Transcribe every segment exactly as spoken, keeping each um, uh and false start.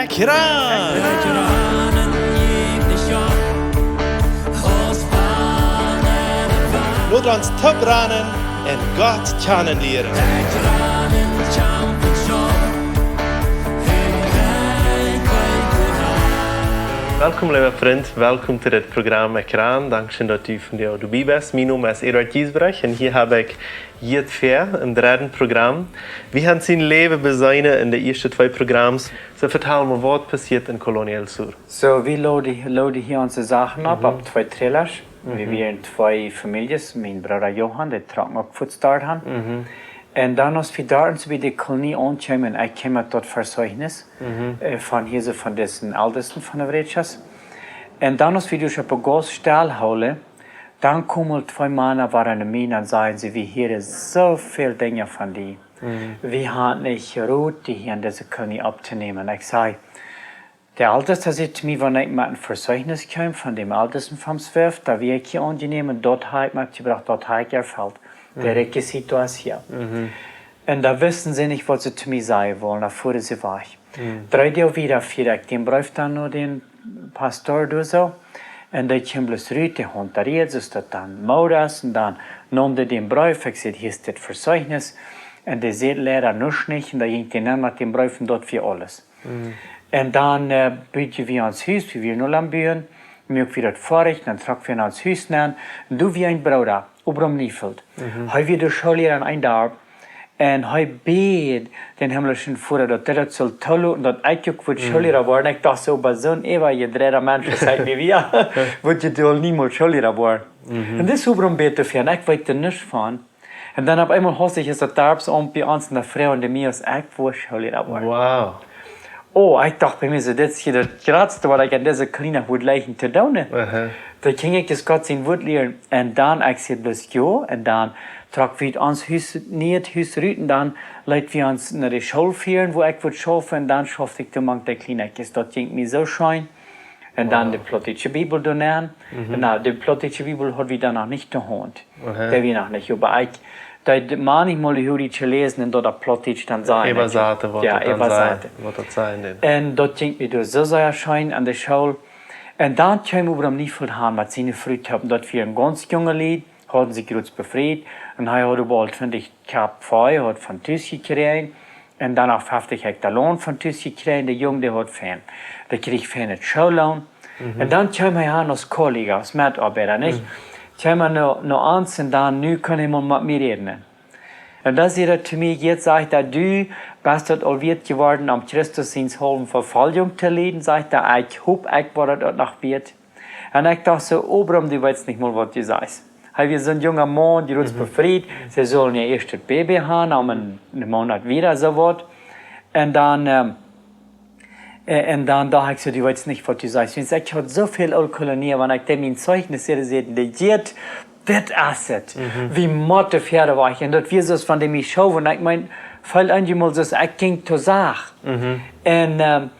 Kran! Lot ons toop ranen un Gott kjanen lieren. Welkom, leewa Frint. Welkom to dit Program Ekran. Dankscheen, daut du vondoag doabie best. Mien Nomen es Eduard Giesbrecht un hia hab ekj Jit Fäa em dredden Program. Wie haben sien Läwen beseenen en de ieeschte twee Programs. Soo, vetal mol, waut passieed en Colonial Sur? Soo, wie loaden, loaden hia onse Sachen opp, opp twee Trailers. Wie wieren twee Famieljes, mien Brooda Johan, dee trocken uk fuaz doahan. Un dan, aus wie doa soo bie de Kolonie aunkjeemen, ekj kjeem met daut Verzeichnis, äh, von hia soo von disen Eltesten von de Vrezjas. Un dan, aus wie ons opp de Gaststäd hielden, dan kjeemen twee Mana, wieren no mie un säden see: "Wie hieren soo väl Dinja von die. Wie haben nich Rot, die hia en dise Kolonie opptonämen." Ekj säd, de Eltesta säd to mie, wan ekj met een Verzeichnis kjeem von däm Eltesten vom Swift, daut wie ekj hia aunjenomen, daut hab ekj metjebrocht, daut hab ekj erfelt. De rikje Situatie. Un dan wisten see nich, waut see to mie sajen wullen, dan fuaren see wajch. Dree Doag wieda fieed ekj dän Breef dan no dän Pastor doa soo. Un dee kjeem bloos rut, dee haud daut ieescht, daut dan Moda es, un dan neem dee dän Breef, ekj säd: "Hia es dit Verzeichnis." Un dee säd leida nuscht nich, un dan jinkj dee nenn met dän Breef un daut wia aules. Un dan, äh, buden wie ons Hus, wie wieren aul aum Buen, muak wie daut foadich, dan trocken wie en ons Hus nenn. Un doa wia een Brooda, Obram Niefeld. Hee wia de Schoolliera en een Darp. Un hee bäd dän himlischen Voda, daut hee daut sull toloten, daut ekj uk wudd Schoolliera woaren. Ekj docht soo, bie soon äwajedreida Mensch aus ekj mie wia, wudd ekj doa niemols Schoolliera woaren. Un dis Obram bäd doafäa, un ekj weet doa nuscht von. Un dan opp eemol hieet et, es daut Darpsaumt bie ons en de Fru un de Mias, ekj wudd Schoolliera woaren. Wow. Oh, ekj docht bie mie soo, dit es hia daut jratste, waut ekj en dise Kolonie wudd jlikjen to doonen. Doa kunn ekj Gott sien Wuat lieren. Un dan, ekj säd bloos jo, un dan trock wie ons Hus, nieet Hus rut, un dan leet wie ons no de School fieren, wua ekj wudd schaufen, un dan schauft ekj doa mank de Kjliene. Daut jinkj mie soo scheen. Un dan de plautdietsche Bibel doa nenn. Na, de plautdietsche Bibel haud wie dan noch nich to Haunt. Dee wia noch nich, oba ekj, dee, dee, manchmol hieed ekj läsen un daut opp Plautdietsch dan sajen. Äwasaten, waut daut dan sajen, waut daut sajen deed. Un daut jinkj mie doa soo sea scheen aun de School. Un dan kjeem Obram Niefeld han met siene Fru toop. Daut wia een gaunz junget Lied, hauden sikj jrod befriet. Un hee haud boolt twintich Kap Vee, haud von Tus jekjräajen. Un dan noch feftich Hekta Launt von Tus jekjräajen, de Jung, dee haud fein. Dee kjrieech fein Schoolloon. Un dan kjeem hee han aus Kollega, aus Metoabeida, nich? Kjeem hee no, no ons un dan, nu kunn hee mol met mie räden. Un dan säd hee to mie: "Jit," sajcht hee, "du best daut aul wieet jeworden, om Christus siens haulwen Vefoljunk to lieden," sajcht hee, "ekj hop, ekj woa daut noch wieet." Un ekj docht soo: "Obram, du weetst nich mol, waut du sajchst." Hee wia soon junga Maun, jrod befriet. See sullen je ieescht daut Baby han, om een, een Moonat wieda, soo waut. Un dan, ähm, äh, un dan docht ekj soo: "Du weetst nich, waut du sajchst." Wiels ekj haud soo väl Ooltkolonia, wan ekj dee mien Zeichnis säd, säden dee: "Jit, dit es et. Wie motten wieda wajch." Un daut wia soo aus wan dee mie schauwen. Ekj meen, väl eemol soo aus ekj jinkj to sach. Un, ähm,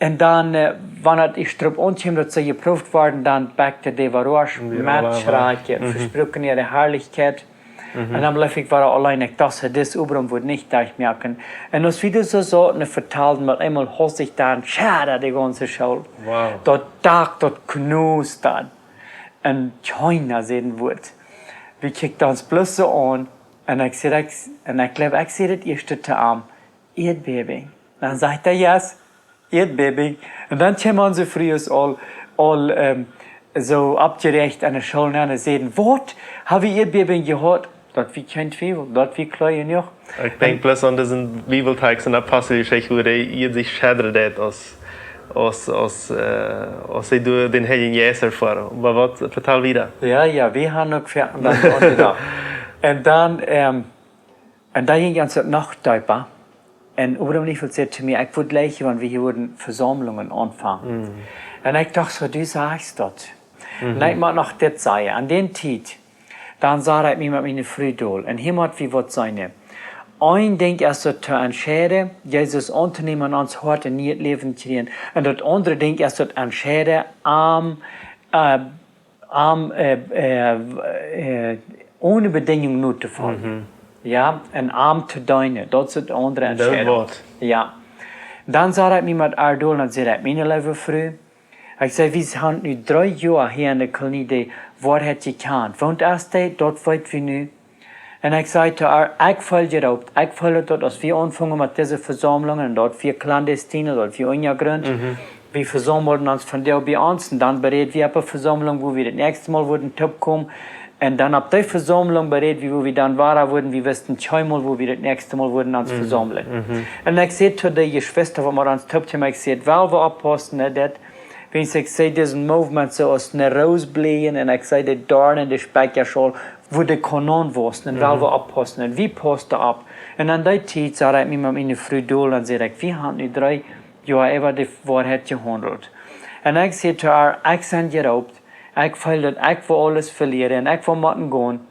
Un dan, äh, wan et ieescht doaropp aunkjeem, daut see jeprooft worden, dan backten dee wada, met Schrakj, vesproaken äare Harlichkjeit. Un dan bleef ekj wada auleen. Ekj docht soo: "Dis Obram woat nich derchmoaken." Un aus wie doa soo sauten un vetalden, met eemol hieet et dan: "Schada, de gaunze School." Daut Dak, daut knustad. Un kjeena säd een Wuat. Wie kjikjten ons bloos soo aun. Un ekj säd, ekj, un ekj jleew, ekj säd daut ieeschte to am: "Ieedbäben." Dan sajcht hee: "Yes." Ieedbäben. Un dan kjeemen onse Frues aul, aul, ähm, soo oppjeräacht aun de School nenn un säden: "Waut? Hab wie Ieedbäben jehaut?" Daut wia kjeen Twiewel, daut wia kloa jenuach. Ekj denkj bloos aun disen Bibeltext en Aposteljeschicht, wua de Ieed sikj schedren deed, aus, aus, aus, äh, aus see doa dän Heiljen Jeist erfoaren. Oba waut, vetal wieda. Jo, jo, wie haben uk fa-, dan aunjedocht. Un dan, ähm, Un dan jinkj ons daut noch deepa. Un Obram Niefeld säd to mie: "Ekj wudd jlikjen, wan wie hia wudden Vesaumlungen aunfangen." Un ekj docht soo: "Du sajchst daut." Un ekj mott noch dit sajen. Aun dän Tiet, dan sad ekj mie met miene Fru dol. Un hia mott wie waut seenen. Een Dinkj es daut to entscheiden, Jesus auntonämen, en ons Hoat een nieet Läwen kjrieen. Un daut aundre Dinkj es daut entscheiden, am, äh, am, äh, äh, äh, one Bedingung notofoljen. Jo, un am to deenen. Daut es daut aundre Entscheidunk. Jo. Dan säd ekj mie met ar dol, dan säd ekj: Miene leewe Fru, ekj säd, wie sent nu dree Joa hia enne Kolonie de Woarheit jekjant. Woont es dee? Daut weet wie nu. Un ekj säd to ar: Ekj feeld jeroopt. Ekj feeld daut, aus wie aunfungen met dise Vesaumlungen, un daut wia klandestin, daut wia unjagrunt. Wie vesaumelden ons vondoag bie ons, un dan beräd wie opp eene Vesaumlung, wua wie daut näakjste Mol wudden toopkomen. Un dan opp dee Vesaumlung beräd wie, wua wie dan wada wudden, wie wisten kjeenmol, wua wie daut näakjste Mol wudden ons vesaumlen. Un ekj säd to de Jeschwista, waut met ons toopkjeemen, ekj säd: Well wie oppaussen, nä, daut, wiels ekj see disen Movement soo aus eene Roos bleien, un ekj see de Doarnen, de Spekja aul, wua de Kanon wausen, un well wie oppaussen, un wie pausten opp. Un aun dee Tiet säd ekj mie met miene Fru dol, un säd ekj: Wie haben nu dree Joa äwa de Woarheit jehaundelt. Un ekj säd to ar: Ekj sie jeroopt, ekj feel daut ekj woa aules velieren, un ekj woa motten gonen.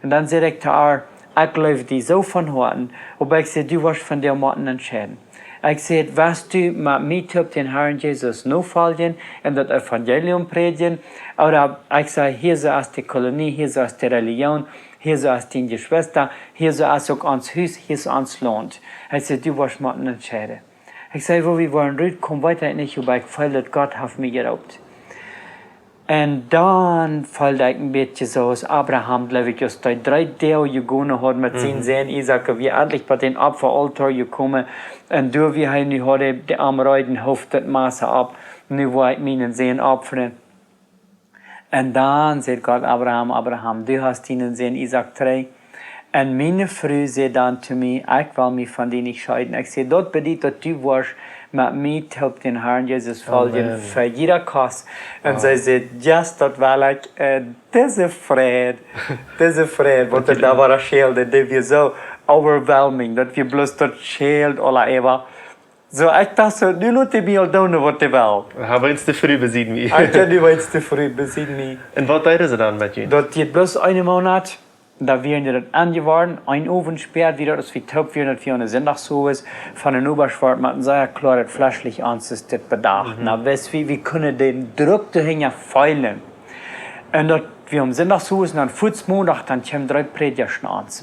Un dan säd ekj to ar: Ekj leew die soo von Hoaten, oba ekj säd, du woascht vondoag motten entscheiden. Ekj säd: Woascht du met mie toop dän Harn Jesus nofoljen un daut Evangelium prädjen? Ooda, ekj säd, hia soo es de Kolonie, hia soo es de Religion, hia soo es diene Jeschwista, hia soo es uk ons Hus, hia es ons Launt. Ekj säd, du woascht motten entscheiden. Ekj säd, wua wie woaren rutkomen, weet ekj nich, oba ekj feel daut Gott haft mie jeroopt. Un dan feeld ekj een bät soo aus Abraham, jleew ekj, aus dee dree Doag jegonen haud met sienen Sän Isaak, wia endlich bie dän Opfaaltoa jekomen. Un doa wia hee nu, haud hee de Amoreit, haud daut Massa opp. Nu woa ekj mienen Sän opfren. Un dan säd Gott: Abraham, Abraham, du hast dienen Sän Isaak trigj. Un miene Fru säd dan to mie: Ekj well mie von die nich scheiden. Ekj säd: Daut bediet, daut du woascht met mie toop dän Harn Jesus foljen, fa jieda Kost. Un see säd: Yes, daut well ekj. Un dise Freid, dise Freid, waut doa wia, schäld, dee wia soo overwhelming, daut wia bloos, daut schäld aul äwa. Soo, ekj docht soo: Nu lot dee mie aul doonen, waut dee well. Ekj hab nu eene Fru bie mie. Daut deed bloos eenen Moonat, dan wia daut aunjeworden, een Owent späda wia daut, aus wie toop wieren, daut wia aun Sindach soo, von de Nobasch wort met een sea kloaret fleschlich ons es dit bedacht. Na, weetst, wie, wie kunnen dän Druck doahinja feelen. Un daut wia aun Sindach soo, un dan fuaz Mondach, dan kjeemen dree Prädja no ons.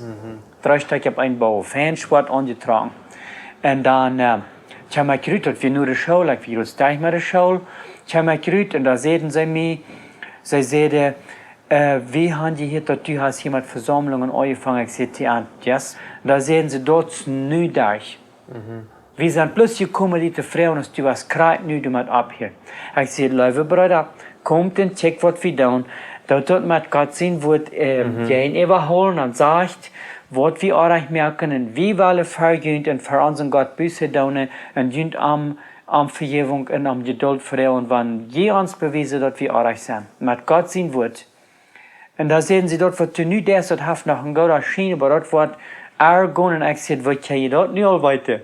Dree Stekj opp een Boag, fein schwoat aunjetrakjen. Un dan kjeem ekj rut, daut wia no de School, ekj wia jrod doa met de School, kjeem ekj rut un dan säden see mie, see säden: Wie haben jehieet, daut du hast hia met Vesaumlungen aunjefongen. Ekj säd: Yes. Dan säden see: Daut es nu doa. Wie sent bloos jekomen die to froagen, aus du west krakjt nu doamet opphieren. Ekj säd: Leewe Breeda, komt un kjikjt, waut wie doonen. Daut, daut met Gott sien Wuat jäajenäwa hoolen un sajcht, waut wie orrajcht moaken, un wie wellen fa junt un fa onsen Gott Buße doonen un junt om, om Vejäwunk un om Jedult froagen, wan jie ons bewiesen, daut wie orrajcht sent met Gott sien Wuat. Un dan säden see: Daut, waut du nu deist, daut haft noch een gooden Schien, oba daut woat ergonen. Un ekj säd: Woo kjenn jie daut nu aul weeten?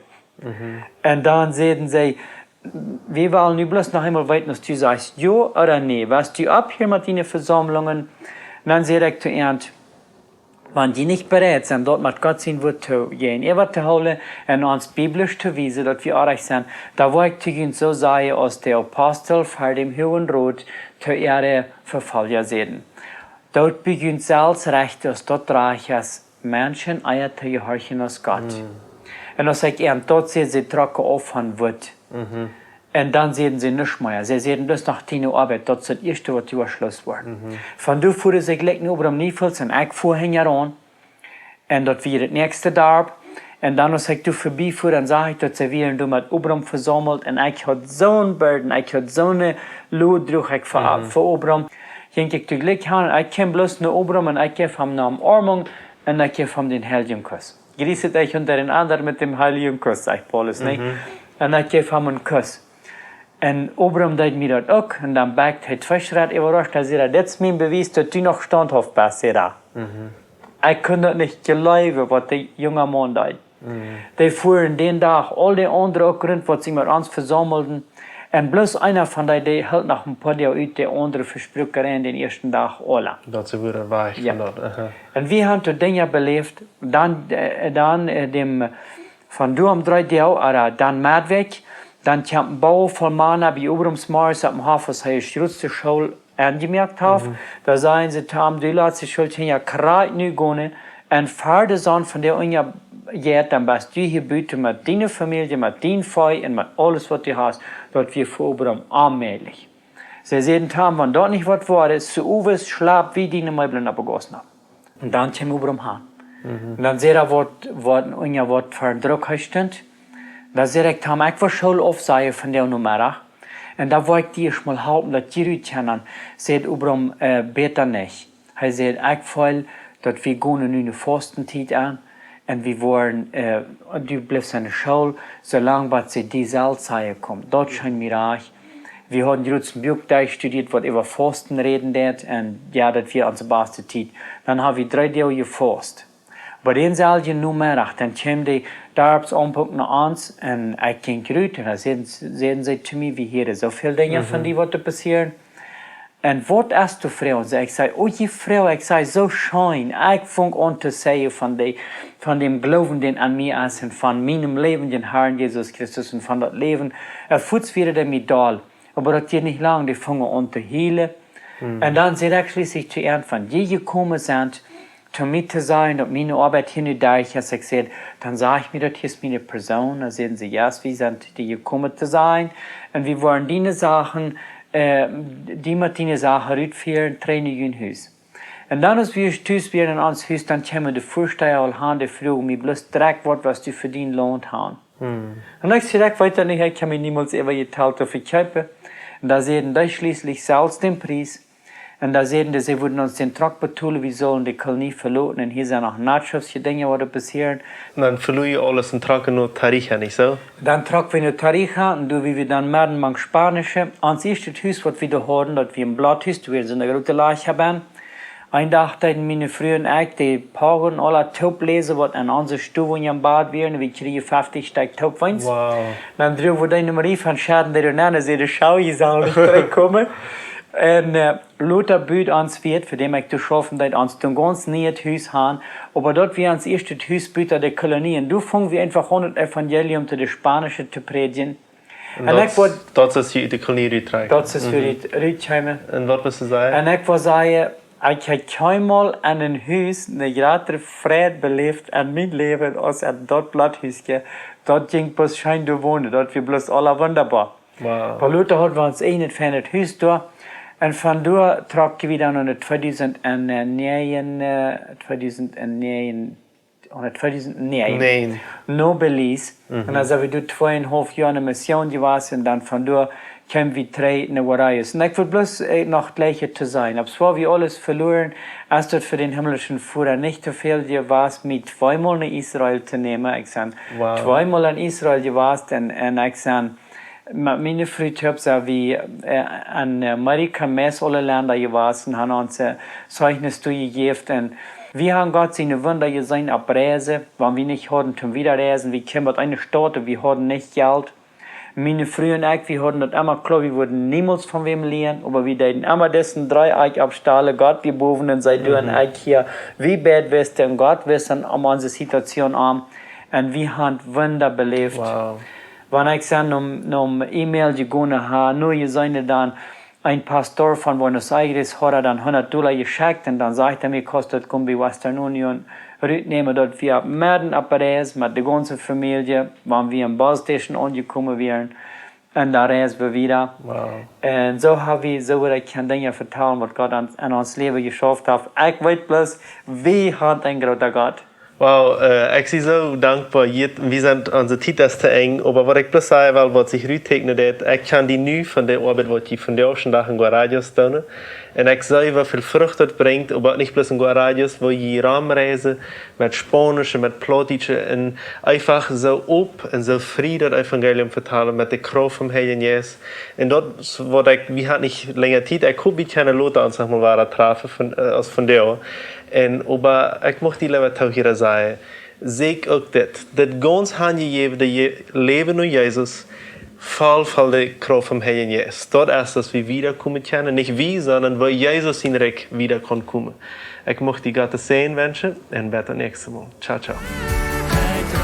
Un dan säden see: Wie wellen nu bloos noch eemol weeten, aus du sajchst jo ooda nä. West du opphieren met diene Vesaumlungen? Un dan säd ekj to an: Wan jie nich bereit sent, daut met Gott sien Wuat to jäajenäwa to hoolen un ons biblisch to wiesen, daut wie orrajcht sent, dan woa ekj to junt soo sajen, aus de Apostel ver däm Huagen Rot to äare Vefolja säden: Doot bie junt selfst rechten, aus daut rajcht es, Menschen ea to jehorchen aus Gott. Un aus ekj an daut säd, see trocken auf von Wut. Un dan säden see nuscht mea. See säden bloos noch: Diene Oabeit, daut es daut ieeschte, waut du woascht looswoaren. Von doa fuaren see jlikj no Obram Niefels un ekj fua hinjaraun. Un daut wia daut näakjste Darp. Un dan, aus ekj doa verbie fua, dan sach ekj, daut see wieren doa met Obram vesaumelt. Un ekj haud soon Burden, ekj haud soone Lod, druach ekj fa, fa Obram. Jinkj ekj doa jlikj han un ekj kjeem bloos no Obram un ekj jeef am ne Omarmunk un ekj jeef am dän heiljen Kuss. Grießet euch untereinander mit dem heiligen Kuss, sajcht Paulus, nich? Un ekj jeef am eenen Kuss. Un Obram deed mie daut uk, un dan bäakjt hee twee Schrett äwarascht, dan säd hee: Dit es mien Bewies, daut du noch staunthauft best, säd hee. Ekj kunn daut nich jleewen, waut de junge Maun deed. Dee fuaren dän Dach aul de aundre uk runt, waut sikj met ons vesaumelden. Un bloos eena von dee, dee hilt noch een poa Doag ut, de aundre vespruaken dän ieeschten Dach aula. Daut see wudden wajch von doa. Un wie haben doa Dinja beläft, dan, äh, dan, äh, däm, äh, von doa om dree Doag, ooda dan Meddwäakj, dan kjeem een Boo voll Mana bie Obrams morjes opp dän Hoff, aus hee de jratste School aunjemoakt haud. Dan säden see to am: Du latst de School, kjenn jie krakjt nu gonen, un ver de Sonn von doa unja jeit, dan best du hia buten met diene Famielje, met dien Vee un met aules waut du hast, daut wia fa Abraham onmäajlich. See säden to am: Wan daut nich waut woat, es, soo owes schlap wie diene Meeblen opp de Gaussen opp. Un dan kjeem Abraham han. Un dan säd hee waut, waut, unja waut fa Druck hee stunt. Dan säd ekj to am: Ekj woa School aufsajen vondoag Nomeddach. Un dan woa ekj die ieescht mol halpen, daut jie rut kjennen. Säd Abraham: Äh, bäta nich. Hee säd: Ekj feel, daut wie gonen nu ne Faustentiet aun. Un wie woaren, äh, du blifst enne School, soo lang bat see die selfst sajen komen. Daut schient mie rajcht. Wie hauden jrods een Buak derchstudieet, waut äwa Fausten räden deed. Un jo, daut wia onse baste Tiet. Dan ha wie dree Doag jefaust. Oba dänselwjen Nomeddach, dan kjeemen de Darpsaunwoana no ons un ekj jinkj rut. Un dan säden, säden see to mie: Wie hieren soo väl Dinja von die, waut doa passieren. Un waut es doa, froagen see. Ekj säd: O, jie Fru, ekj säd, soo scheen. Ekj funk aun to sajen von de, von däm Gloowen, dän aun mie es, un von mienem läwendjen Harn Jesus Christus un von daut Läwen. Äh, fuaz wieren dee mie doll. Oba daut deed nich lang, dee fungen aun to hielen. Un dan säd ekj schlieslich to an, wan jie jekomen sent, to mie to sajen, daut miene Oabeit hia nu derch es, ekj säd: Dan saj mie, daut hia es miene Persoon. Dan säden see: Yes, wie sent die jekomen to sajen. Un wie woaren diene Sachen, äh, die met diene Sachen rutfieren, trigj no jun Hus. Un dan, aus wie tus wieren en ons Hus, dan kjeemen de Väasteha aul han, dee fruagen mie bloos direkt: Waut west du fa dien Launt han? Un ekj säd: Ekj weet daut nich, ekj hab mie niemols äwa jetalt to vekjeepen. Un dan säden dee schlieslich selfst dän Pries. Un dan säden dee, see wudden ons dän Truck betolen, wie sullen de Kolonie veloten. Un hia sent noch Nachos, je Dinja waut passieren. Dan veloot jie aules un trocken no Tarija, nich soo? Dan trocken wie no Tarija un doa wia wie dan medden mank Spaunische. Ons ieeschtet Hus, waut wie doa hauden, daut wia een Blatthus, doa wia soone groote Lajch benn. Een Dach deeden miene Fru un ekj de Pagen aula toop läsen, waut en onse Stow un em Bad wieren. Wie kjrieejen feftich Stekj toop wiens. Wow. Dan druagen wie dee no Marie von Schaden, dee doa nenn säd: Schau, jie sellen nich trigjkomen. Un, äh, lota bud ons Wirt, fa dän ekj to schaufen deed, ons een gaunz nieet Hus han. Oba daut wia ons ieeschtet Hus buta de Kolonie. Un doa fungen wie eefach aun, daut Evangelium to de Spaunische to prädjen. Un daut, ekj wull, daut es, jie de Kolonie rut trocken. Daut es, mhm, rut, rutkjeemen. Un waut wurscht du sajen? Un ekj wull sajen, ekj hab kjeenmol en een Hus ne jratre Freid beläft en mien Läwen aus en daut Blatthuskje. Daut jinkj bloos scheen doa wonen, daut wia bloos aula wundaboa. Wow. Oba lota hauden wie ons een feinet Hus doa. Un von doa trocken wie dan aune tweedusent un näajen, äh, tweedusent un näajen, aune tweedusent un näajen, näajen, no Belize. Mhm. Un dan sent wie doa twee un haulf Joa en de Mission jewast un dan von doa kjeemen wie trigj no Guarayos. Un ekj wull bloos, äh, noch jlikj to sajen, obschwa wie aules veloaren, es daut fa dän himmlischen Voda nich too väl jewast, mie tweemol no Israel to nämen. Ekj sie, wow, tweemol en Israel jewast un, un ekj sie met miene Fru toop, sent wie, äh, en Amerika, meist aule Lenda jewast un haben ons, äh, Zeichnis doajejäft. Un wie haben Gott siene Wunda jeseenen opp Reisen, wan wie nich hauden toom wieda reisen. Wie kjeemen ut eene Staut un wie hauden nich Jelt. Miene Fru un ekj, wie hauden daut emma kloa, wie wudden niemols von wäm lienen, oba wie deeden emma disen Dreeakj oppstalen, Gott wia bowen un see doa un, mhm, ekj hia. Wie beid wisten un Gott wist om onse Situation om. Un wie haben Wunda beläft. Wow. Wan ekj sie nom, nom E-Mail jegonen, ha, nu jie sent dan een Pastor von Buenos Aires, haud dan hundat Dolla jeschekjt un dan sajcht hee mie, kaust daut gonen bie Western Union rutnämen, daut wia medden opp Reis met de gaunze Famielje, wan wie em Busstation aunjekomen wieren, un dan reisden wie wieda. Wow. Un soo haben wie, soo wudd ekj kjennen Dinja vetalen, waut Gott aun, aun ons Läwen jeschauft haft. Ekj weet bloos, wie haben een grooten Gott. Wow, äh, ekj sie soo dankboa. Jie, wie sent, onse Tiet es to Enj, oba waut ekj bloos sajen well, waut sikj ruttieekjnen deit, ekj kjan die nu von de Oabeit, waut jie vondoag dän Dach en Guarayos doonen. Un ekj see, woo väl Frucht daut brinjt, oba nich bloos en Guarayos, woo jie romreisen, met Spaunische, met Plautdietsche, un eefach soo op un soo frie daut Evangelium vetalen met de Krauft vom Heiljen Jeist. Un daut es waut ekj, wie haben nich lenja Tiet, ekj hop, wie kjennen lota ons noch mol wada trafen von, äh, aus vondoag. Un, oba ekj mucht die leewa toohieren sajen, secha uk dit, dit gaunz hanjejäwne Je-, Läwen no Jesus, voll, voll de Krauft vom Heiljen Jeist. Daut es, daut wie wieda komen kjennen, nich wie, sonda woo Jesus sien Rikj wieda kaun komen. Ekj mucht die Gottes Säajen wenschen un bat daut näakjste Mol. Ciao, ciao.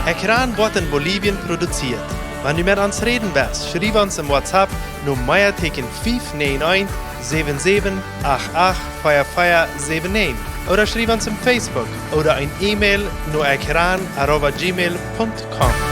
Ekjran woat en Bolivien produzieet. Wan du met ons räden west, schriew ons em WhatsApp no Meatieekjen fief näajen eent, säwen säwen, acht acht, vea vea säwen näajen. ooda schriew ons em Facebook ooda een E-Mail no ekran arroba gmail punkt com.